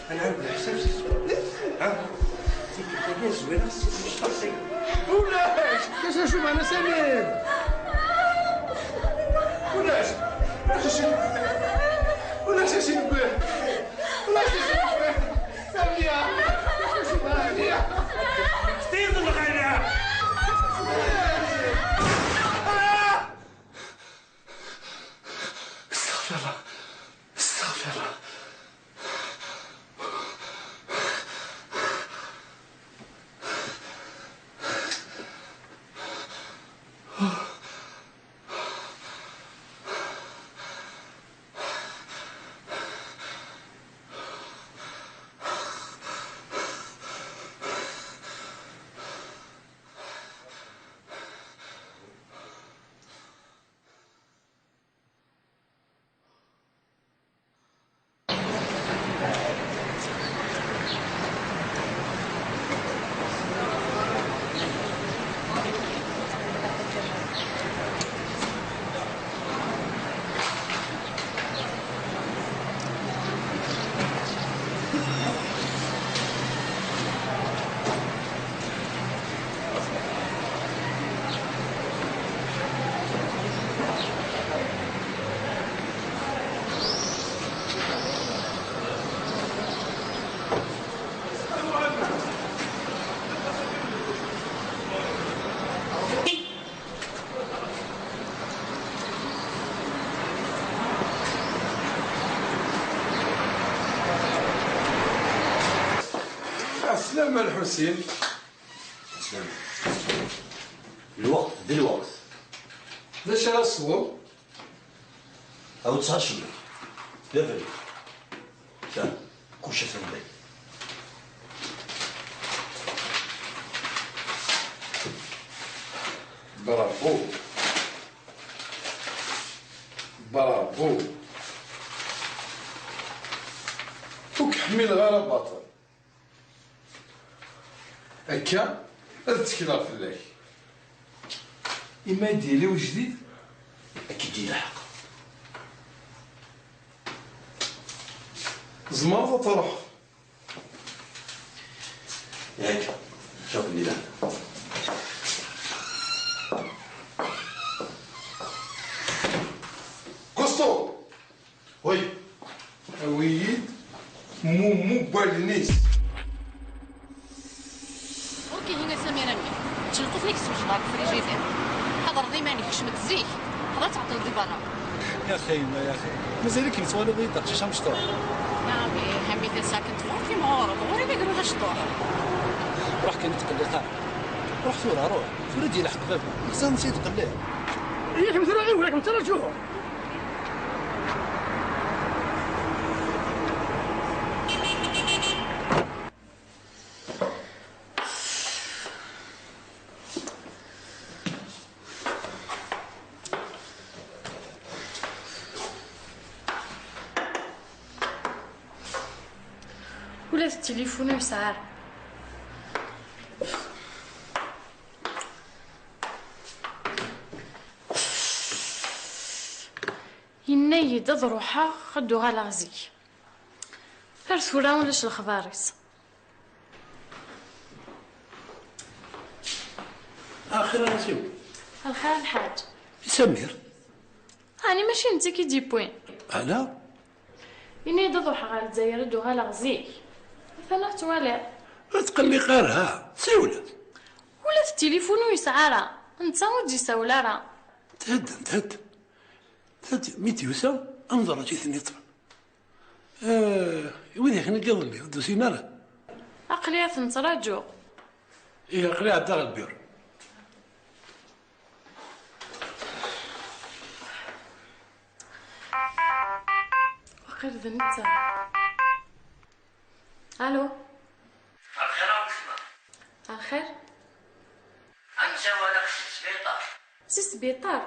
Ad nɛawed leḥsab si zzwara. Ha? Tikkelt-agi ad zwireɣ s mecṭaṣ-agi. Ulac! Efk-asen a Cuban a Samir. Ulac! Ulac acu, ulac acu newwi. Ulac acu newwi. Samiya! Efk-asen a Cuban. Samiya! Samiya! Ah! استغفر الله. استغفر الله. Ɛeslama a Lḥusin. Lweqt d lweqt. D acu ara tesweḍ? Aw ttɛacemmeɣ. D abrid. Ta, kullec atan day. Bravo. Bravo. Ur k-ḥmileɣ ara baṭel. Akka, ad ttekleɣ fell-ak. Imi ad d-yili ujdid, ad k-id-yelḥeq. Tzemreḍ ad truḥeḍ. Yak, شوف اللي دار. Gusto! Oui. Awi-yi-d mumu n wallen-is. Ok, ihi a Samir a mmi. Ǧǧel ṭṭufn-ik s wejbar deg frijidir. Ḥadreḍ iman-ik, kecmet zik. Ḥader ad tɛeṭṭleḍ di berra. يا أخي، ما يا أخي. مازالك متوالد يد أقشيش أمشطوح. نعم، إيه، حميد ساكن تمورتي مغورب. غوري ما يقولوا لهاش طوح. روح كان تقلق. روح ثورة، روح. ثورة ديال حق بابا. إنسان نسيت قلق. إيه، كم ثورة غير وراك مترجوه. Ula d tilifun ur yesɛi ara. Yenna-yi-d ad ruḥeɣ, ad d-uɣaleɣ zik. Ar tura ulac lexbar-is. Axir a Nasiw. Lxir a lḥaǧ. I Samir? Ɛni mačči netta i k-id-yewwin? Ala. Ini-d ad ruḥeɣ ɣer Lezzayer ad d-uɣaleɣ zik. Atan ad twaliḍ. Ur tqelliq ara, siwlet. Ula d tilifun ur yesɛi ara, netta ur d-yessawel ara. Thedden, thedd. Thedd, mi d-yusa, ad nẓer acu i ten-yeṭṭfen. Eh, i wid yakk-nni n yiḍelli, ur d-usin ara? Aql-i ad ten-ttṛaǧuɣ. Ihi, aql-i ɛeddaɣ lbir. Waqil d netta. Alo? Lxir a weltma. Lxir? Amzawal-a si sbiṭar. Si sbiṭar?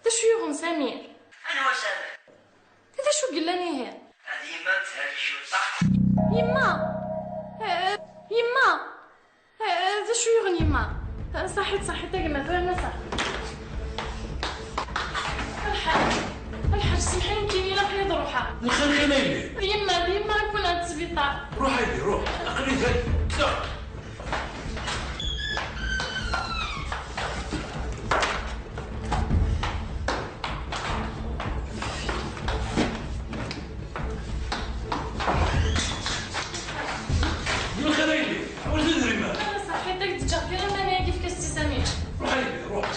D acu yuɣen Samir? Anwa Samir? D acu yellan ihi? Ad yemma thelk cwiṭ. Yemma! Eh, yemma! Eh, d acu yuɣen yemma? Eh, saḥit, saḥit, a gma, tura ma saḥit. Lḥaǧ, lḥaǧ, semḥ-iyi nekkini ilaq-iyi ad ruḥeɣ. Lxir kan a yelli. D yemma, d yemma i wwin ɣer sbiṭar. Ruḥ a yelli, ruḥ. Aql-i da. Kteɣ. Yella xir a yelli, ur d-idrimen. Ala, saḥit, ad k-d-ǧǧeɣ kra n laman-agi, efk-as-tt i Samir. Ruḥ a yelli, ruḥ.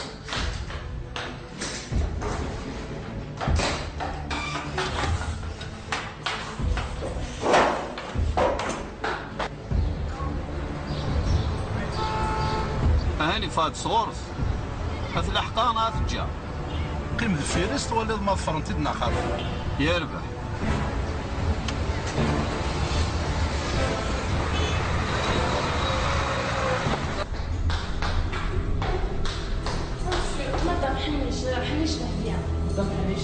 Ahan yeffeɣ-d sɣur-s. Ad t-laḥqeɣ neɣ ad t-ǧǧeɣ? Qqim deffir-s, twaliḍ ma ḍefren-t-id neɣ xaṭi. Yerbeḥ. Madame Ḥnic, Ḥnic Dehbiya. Madame Ḥnic,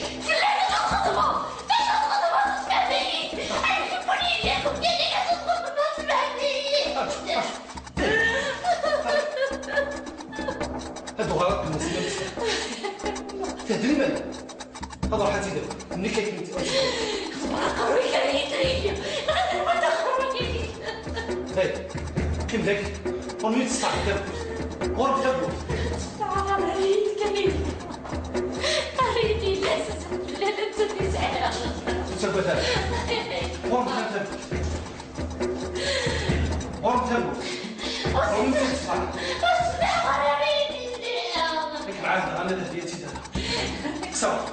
Tella d txedmeḍ! D acu txedmeḍ? Sfehmem-iyi! Ay, tewwin-iyi-d akk yal ass txedmeḍ, sfehmem-iyi! Ad uɣaleɣ ad nesmeksa. Tedrimen. Ad ruḥ ad tt-id-awiɣ. Nekk akken tt-id-awiɣ. Aqerruy kan yettriki. Ɣad nwet aqerruy-agi. Hey, qqim dagi. Ur yi-d-tesseɛd tawwurt. Ɣur-k tawwurt. Tesɛa ɣer-iyi-d kan. Ɣer-iyi-d yella s-, la, la, la, la, la. Ur ttagad ara. Ɣur-k tawwurt. Ɣur-k tawwurt. Ɣur-k tawwurt. Ur smiɛeɣ ara, ɣer-iyi-d yella. Nekk mɛahdeɣ, ana d ahliya tt-id-awiɣ. Kkes awal.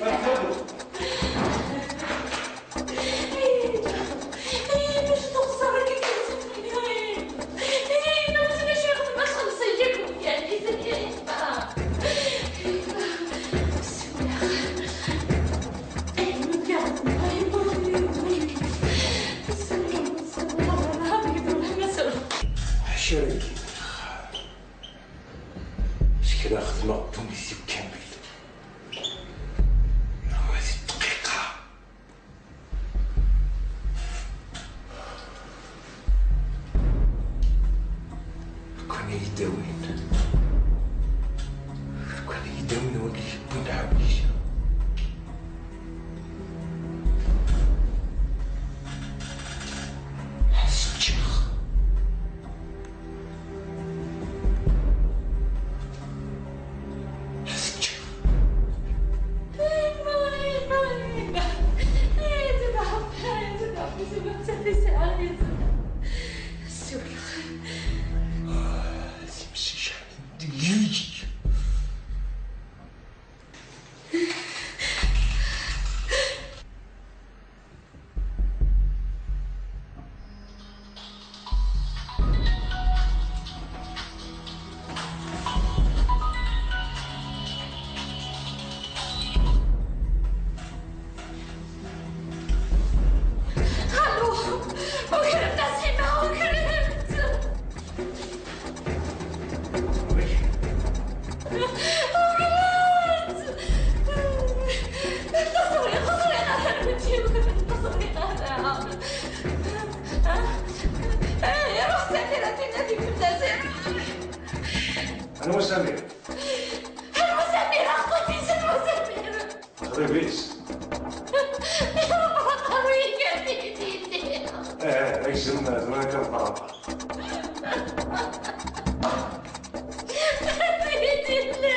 Ɣur-k tawwurt. Acu ara geɣ? S kra xedmeɣ ddunit-iw kamel. Ɣur-i dqiqa. Lukan ad yi-d-awin. Lukan ad yi-d-awin wagi yewwin Ɛawija. Ad s-ččeɣ. Iruḥ uqerruy-ik ar tidi-nni. Eh, agzem, tura kan ṭṭerḍeq. Ar tidi-nni.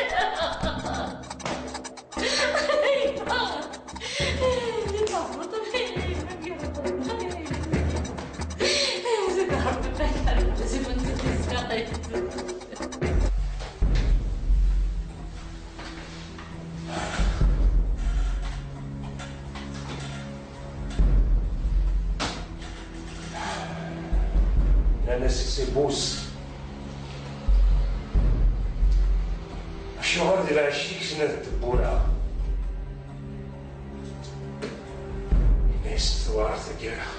Nnan-as c'est Bous. Acuɣer di lɛecc-ik snat n tewwura? Yenna-yas tewɛer taggara.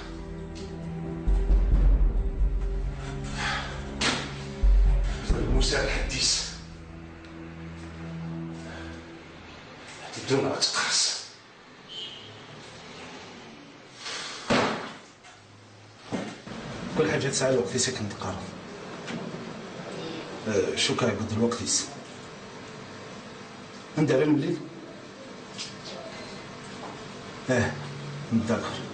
Musa lḥedd-is. Ad teddu neɣ ad teqqers. Kul ḥaǧa tesɛa lweqt-is akken teqqareḍ. Eh, cukkeɣ yewweḍ lweqt-is. Anda ara nemlil? Eh, d'accord.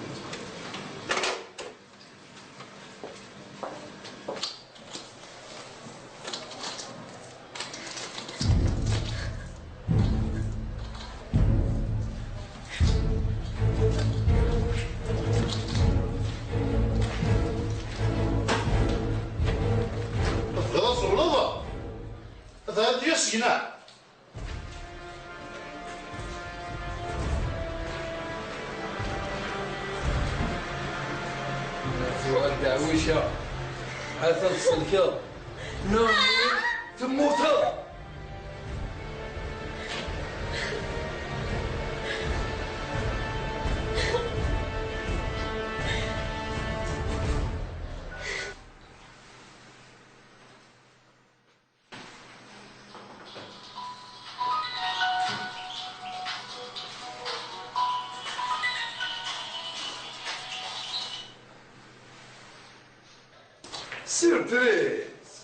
Tebɣiḍ ad tẓewleḍ? Ad d-yas gneɛ. Tuɣal deɛwica, atan tselkeḍ. Numi temmuteḍ. Surprise!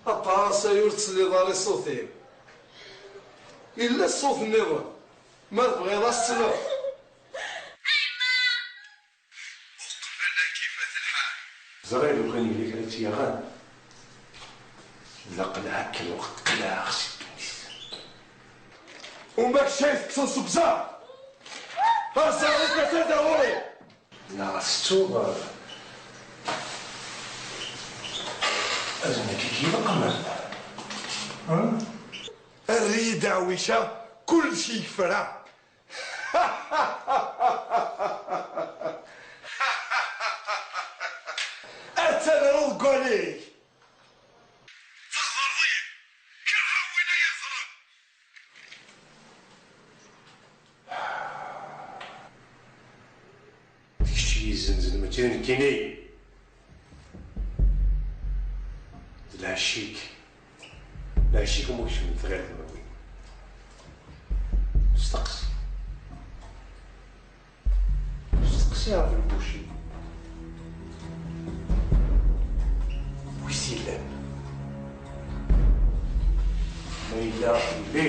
Aṭas ay ur tesliḍ ara i ṣṣut-iw. Yella ṣṣut nniḍen, ma tebɣiḍ ad s-tesleḍ. Uqbel ad k-ifat lḥal. Ẓriɣ lukan yella kra tt-yaɣen, d aqelɛa kan ur qelɛeɣ si ddunit. Uma kečč ay teṭṭseḍ seg uẓar. Aẓar-ik atan da ɣur-i. Neɣ tettuḍ ad nekk i k-ileqqmen? Err-iyi-d aɛwica, kullec yefra. Ad tadreḍ deg wallen-ik. Txedreḍ-iyi. Kerheɣ win ay iẓren. D kečč i yi-izzenzen, mačči d nekkini. D lɛecc-ik. Lɛecc-ik umi kecment tɣirdmawin. Steqsi. Steqsi ɣef lbuci. Wi s-yellan? Ma yella yelli.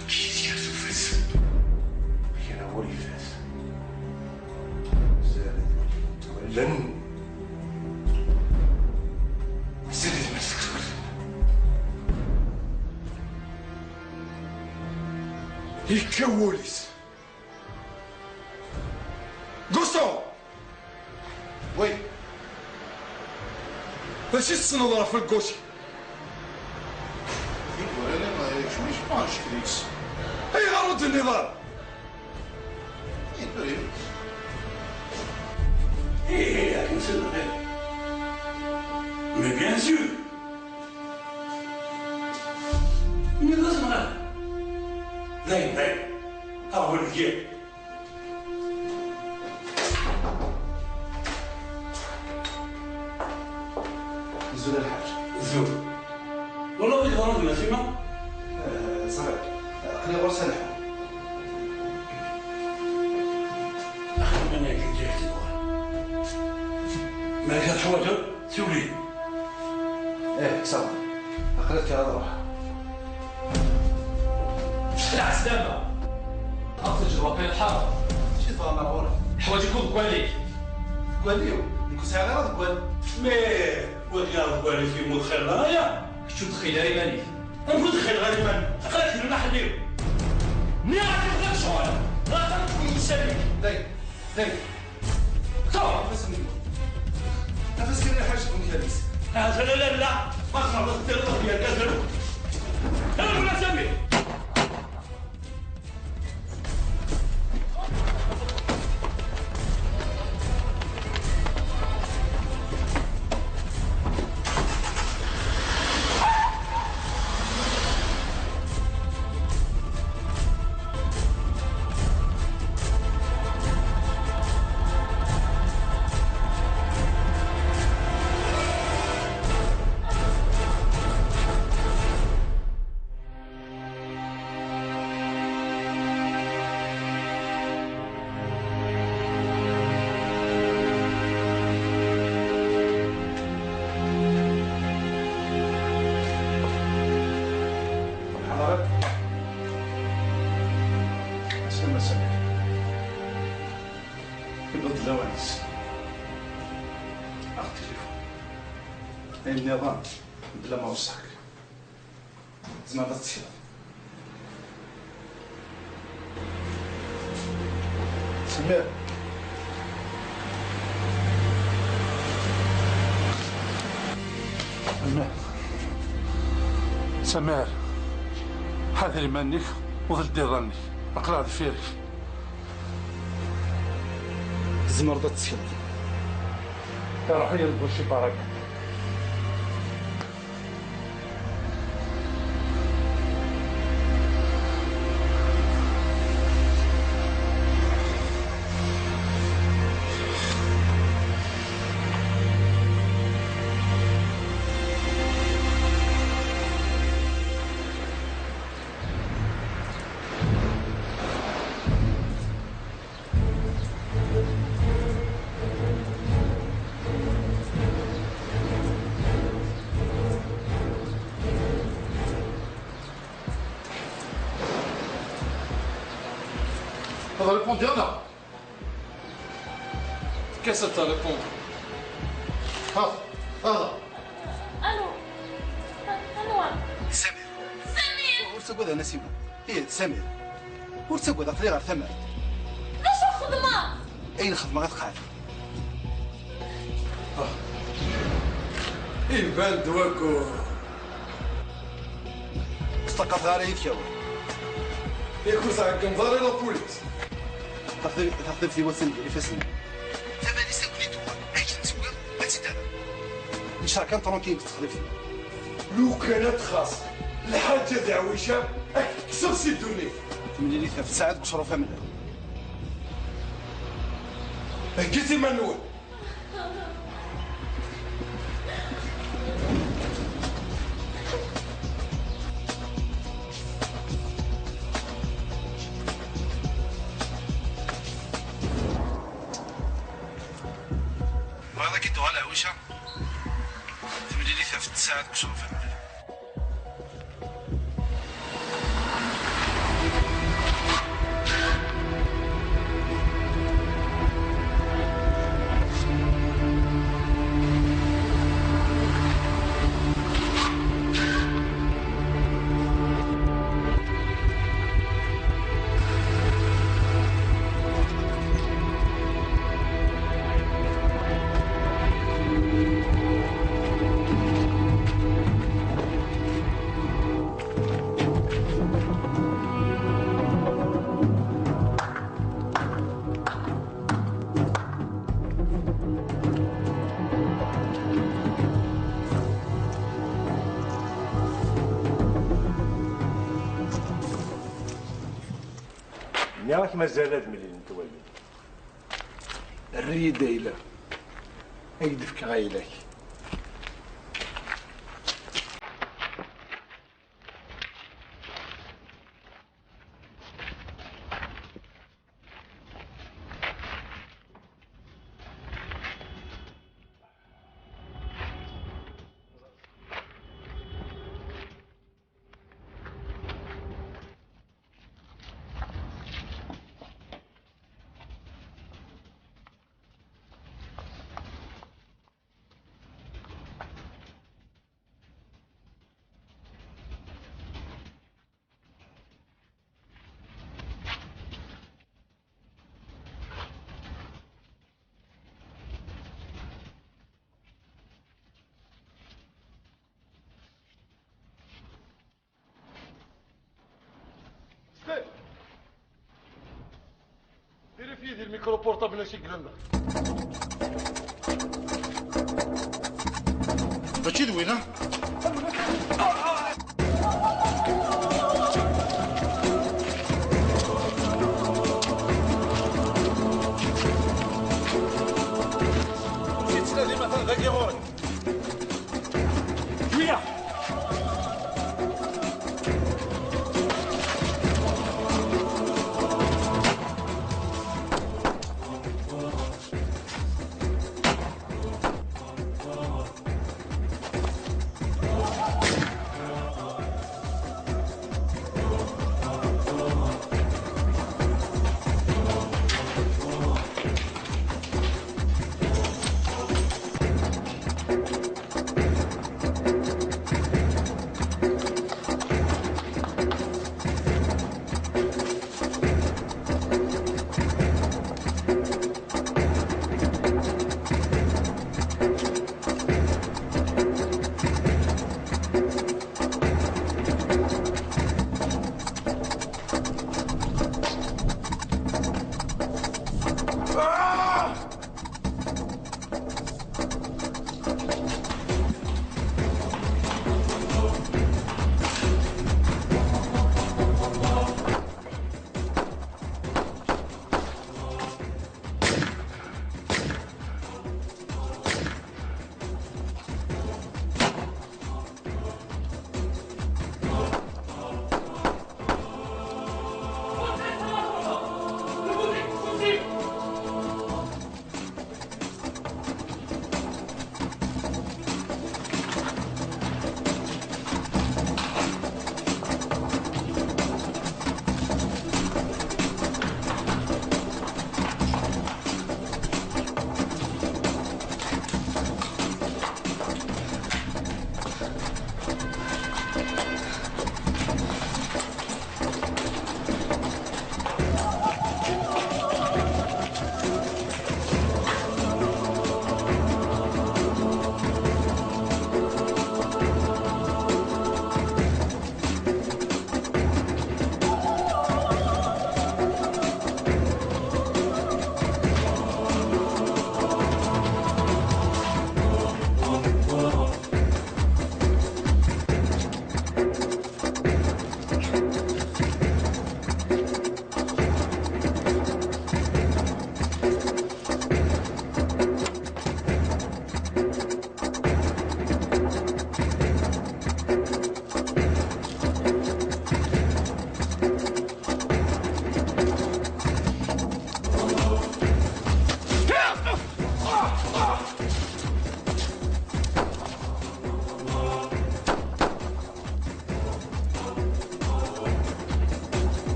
Aqcic-a tufat. Kra ur ifat. Mazal ad walin. Mazal ad maskuren. Yekkaw wul-is. Gusto! Oui. D acu i tessneḍ ɣef lguci? Igerdan, ma yekcem, yecbeḥ ajeḥnic. Ayɣer ur d-tenniḍ ara? Ihi, akken s lxir. Mais bien sûr. Nniḍ-as neɣ ala? Dayen, dayen. Aɣbel deg-i. Zul a lḥaǧ. Zul. Wala ɣ-d-yeḍran d Nasima? Eh, ẓriɣ. Aql-i ɣur-s a lḥaǧ. Axeddim-nni akken ǧǧiɣ-t-id ɣur-i. Ma kra teḥwaǧeḍ, siwel-iyi. D Eh, ça va. Aql-ak ad ruḥ. Lɛeslama! Ad teǧǧeḍ waqil lḥerb. Mačči tebɣam ar ɣur-i. Ḥwaǧ-iken deg walli-k. Deg walli-w? Nekk ur sɛiɣ ara deg walli. Mais wagi deg walli-k yemmut xir neɣ aya? Kečč ur txil ara iman-ik. Amek ur txileḍ ara iman-ik? Aql-ak d lmaḥelli-w. Nniɣ-ak ixdem ccɣel. Ɣer tameṭṭut n ussan-ik. Dayen, dayen. Ṭuh! Nafas kan lḥaǧ n ukalis. Ah, la, la, la, la. Ma txedmeḍ tirruḥ yergazen. Ala, wala Sami. Ḥaḍret. Asma Samir. Iwweḍ-d lawan-is. Aɣ tilifun. Ayen nniḍen, bla ma weṣṣak. Tzemreḍ ad tettkeḍ. Samir. Samir. Samir. Ḥader iman-nnek, uḍel-d iḍan-nnek. Aql-aɣ deffir-k. Tzemreḍ ad tettkeḍ. Iruḥ-iyi deg ucibar-agi. Ad répondre neɣ? Qu'est-ce que t'as répondu? Ha, ha. Allô? Anwa? Samir. Samir! Ur ttagad a Nasima. Ih, Samir. Ur ttagad, aql-i ɣer tamart. D acu xedmeɣ? Ayen xedmeɣ ad qeɛdeɣ. Ah. Iban-d waku. Ur ṭṭaqateɣ ara yid-k awal. Yak ur tɛeggneḍ ara i la police. Taxḍibt, taxḍibt i wass-a n ifassen-nni. Tabalizt akk di tuɣal, akken tewwiḍ, ad tt-id-terreḍ. Necreḍ kan tranquille deg texḍibt-nni. Lukan ad txaṣ lḥaǧa d Ɛwica, ad k-tekkseɣ si ddunit. Timlilit ɣef ttesɛa deg ucruf amellal. Heggit iman-nwen. Bɣiḍ ad k-id-tuɣal Ɛwica? Timlilit ɣef ttesɛa deg ucruf amellal. Nniɣ-ak mazal ad mlilent wallen. Err-iyi-d ayla. Ad k-d-fkeɣ ayla-k. الميكرو بورطابل اش يقلنا؟ هادشي دوينة. مشيت تسنى ديما مثلا باقي غوري. شوية.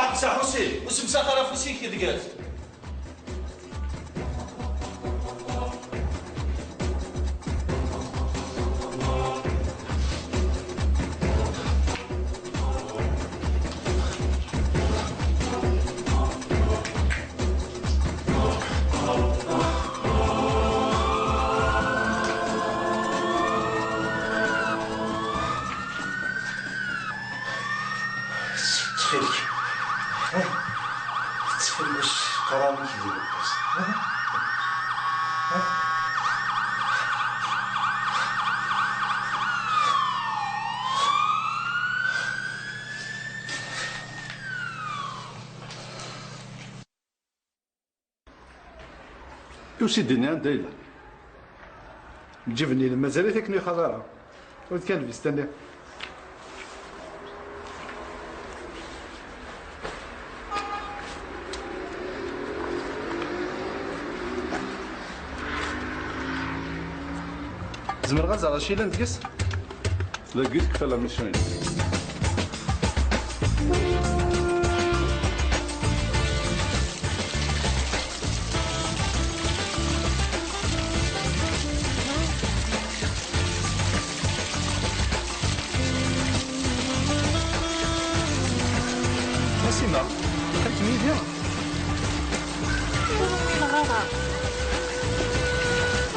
Aḥbes a Ḥusin, ur semsax ara afus-ik deg-s. Ttxil-k. Tettfellec qranek di lewqas. Usi-d-ini anda yella. Lǧib-nni mazal-it akken ur ixaḍ ara. Ur d kan lbista-nni. Zemreɣ ad ẓreɣ acu yellan deg-s? Dagi tekfa la mission-ines. A Sima, qqim-d yid-i. Ur umineɣ ara.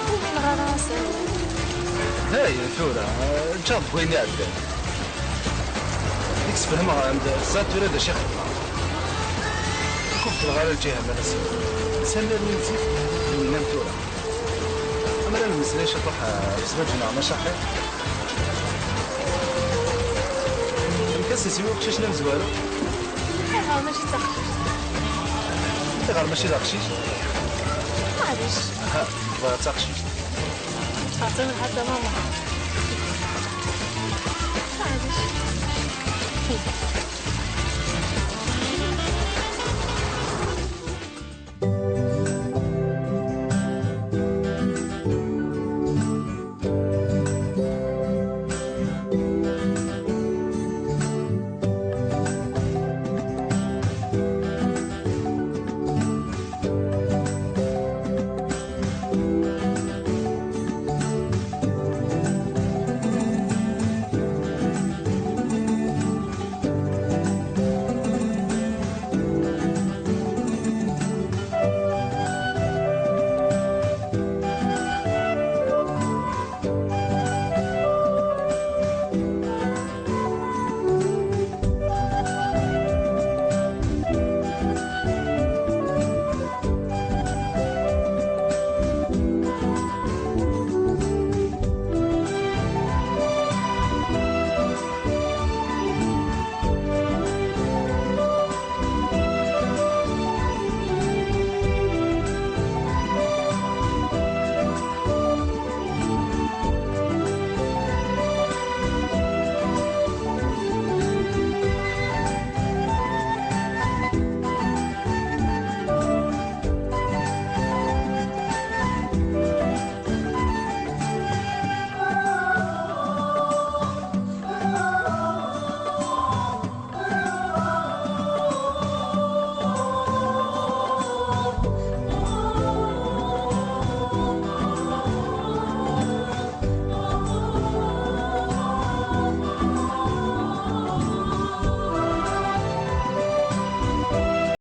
Ur umineɣ ara asawen. Dayen tura, ǧǧiɣ deg wayen iɛeddan. I k-sfehmeɣ, am-d, teẓriḍ tura d acu i xedmeɣ. Ur k-beddleɣ ara lǧiha, ma d asawen. Sami rnu-d zik, nnan tura. Amer ad nemmeslay ciṭuḥ, eh, ɣef zzwaǧ-nneɣ, maca axir. Amek as-iswi uqcic-nni amezwaru? Ayɣer mačči d taqcict? Ayɣer mačči d aqcic? Maɛlic. Aha, nekk bɣiɣ d taqcict. Ṭṭfeɣ-tt-id ḥaca mama.